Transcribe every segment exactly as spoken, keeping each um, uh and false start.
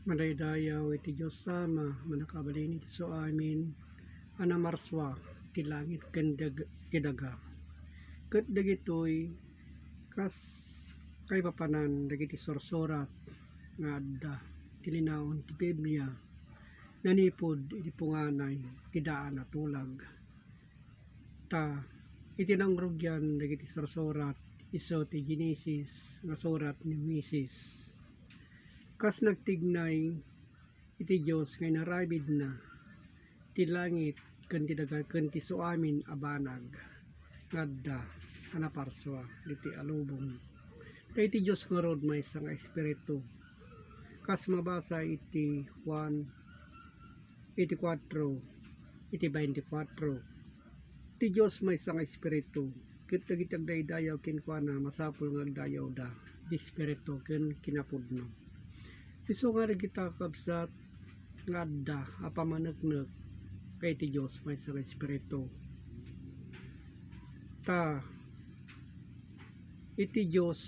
Madaydayaw iti Dios Ama, mannakabalin iti suamin a namarsua iti langit ken dag-, iti daga. Ket dagitoy kas kaipapanan dagiti sursurat nga adda iti linaon ti Biblia, nanipud iti punganay ti daan a tulag. Ta iti nangrugian dagiti sursurat, isu ti Genesis nga surat ni Moises. Kas nagtignay iti Dios nga inaramidna ti langit ken ti daga ken ti suamin a banag nga adda a naparsua ditoy a lubong. Ta iti Dios ngarud maysa nga Espiritu, kas mabasa iti Juan iti kuatro, iti baintikwatro. Ti Dios maysa nga Espiritu, ket dagiti agdaydayaw kenkuana, masapul nga agdayawda iti Espiritu ken kinapudno. Isu nga dagita, kabsat, nga adda a pammaneknek ken ti Dios maysa nga Espiritu. Ta iti Dios,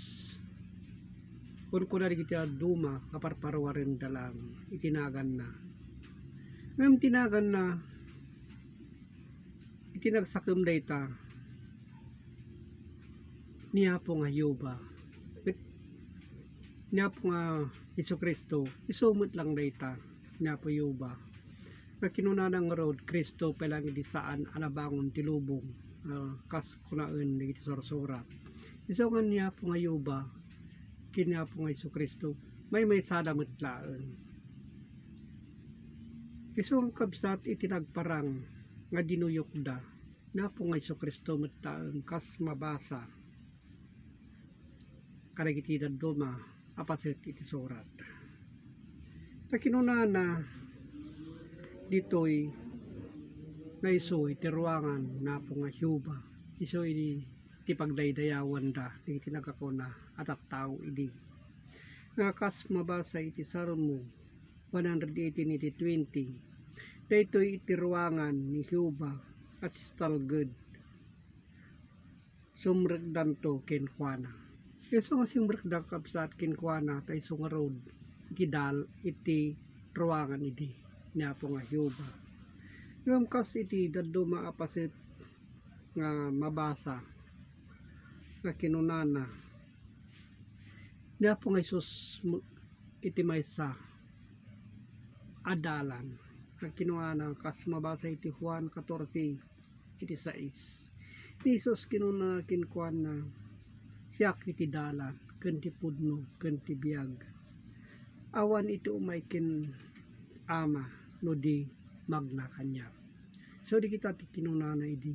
kunkuna dagiti dadduma nga parparuarenda laeng iti naganna. Ngem ti naganna, iti nagsakem dayta, ni Apo nga Jehovah. Ket ni Apo nga Jesu-Cristo, isu met lang dayta, ni Apo Jehovah. Nga kinunana ngarud, Cristo pay lang idi saan a nabangon ti lubong, ah, kas kunaen dagiti sursurat. Isu nga ni Apo nga Jehovah, ken ni Apo nga Jesu-Cristo, maymaysada met laeng. Isu nga kabsat iti nagparang nga dinuyokda, ni Apo nga Jesu-Cristo met laeng kas mabasa kadagiti dadduma a paset iti surat. Ta kinunana ditoy nga isu iti ruangan ni Apo nga Jehovah, isu idi ti pagdaydayawanda dagiti nagkakuna a tattao idi. Nga kas mabasa iti Salmo one hundred eighteen iti twenty, daytoy iti ruangan ni Jehovah a sisalged. Sumrekdanto kenkuana. Isu nga simrekda, kabsat, kenkuana, ta isu ngarud iti dal-, iti ruangan idi ni Apo nga Jehovah. Ngem kas iti dadduma a paset nga mabasa nga kinunana, ni Apo nga Jesus m-, iti maysa a dalan. Nga kinunana, kas mabasa iti Juan catorce, iti sais. Ni Jesus kinuna kenkuana, "Siak iti dalan, ken ti pudno, ken ti biag. Awan iti umay ken Ama no di magna kaniak." So, dagita ti kinunana idi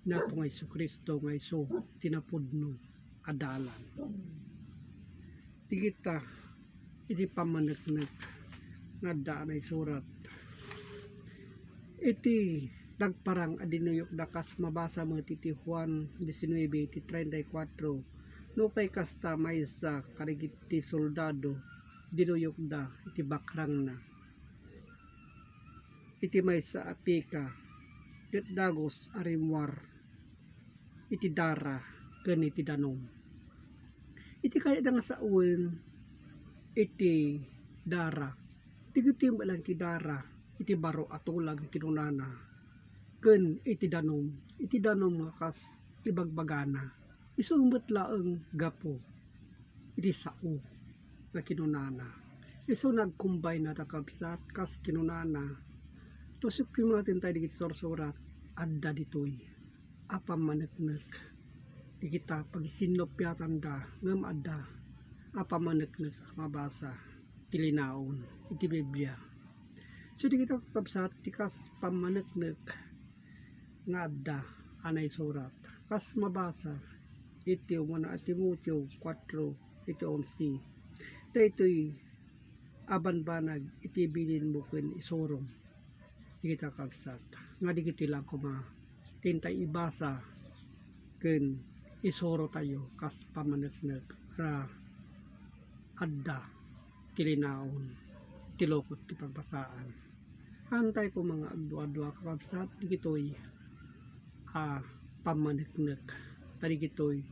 ni Apo nga Jesu-Cristo nga isu ti napudno a dalan. Dagita iti pammaneknek nga adda a naisurat. Iti nagparang a dinuyokda kas mabasa met iti Juan diecinuebe iti treinta y cuatro, nupay kasta, maysa kadagiti soldado dinuyokda iti bakrangna iti maysa a pika, ket dagus a rimmuar iti dara ken iti danum. Iti kayatda nga sawen iti dara, dagitoy met lang ti dara iti baro a tulag nga kinunana, ken iti danum, iti danum nga kas ibagbagana, isu met laeng gapu iti sao nga kinunana. Isu nagkumbayna ta, kabsat, kas kinunana, no sukkimaten tayo dagiti sursurat, adda ditoy a pammaneknek. Dagita pagisinnupiatanda ngem adda a pammaneknek a mabasa ti linaon iti Biblia. So, dagita, kakabsat, ti kas pammaneknek nga adda a naisurat. Kas mabasa iti umuna a Timoteo kuatro iti onse. Daytoy a banbanag iti bilinmo ken isurom. Dagita, kakabsat, nga dagitoy lang koma ti intay ibasa ken isurotayo kas pammaneknek ra adda ti linaon iti lukot ti pagbasaan. Antay koma nga agdua-dua, kakabsat, dagitoy a pammaneknek, ta dagitoy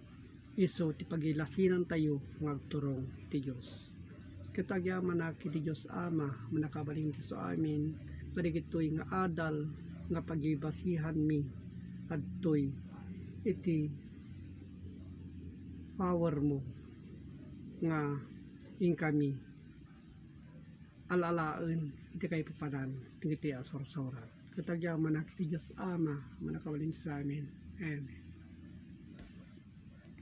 isu ti pagilasinantayo nga agturong ti Dios. Ket agyamanak iti Dios Ama, Mannakabalin ti Dios amin, nga dagitoy nga adal nga pagibasihanmi adtoy iti powermo nga inkami al-alaen iti kaipapanan dagiti asursurat. Ket agyamanak iti Dios Ama, Mannakabalin ti Dios amin. Amen.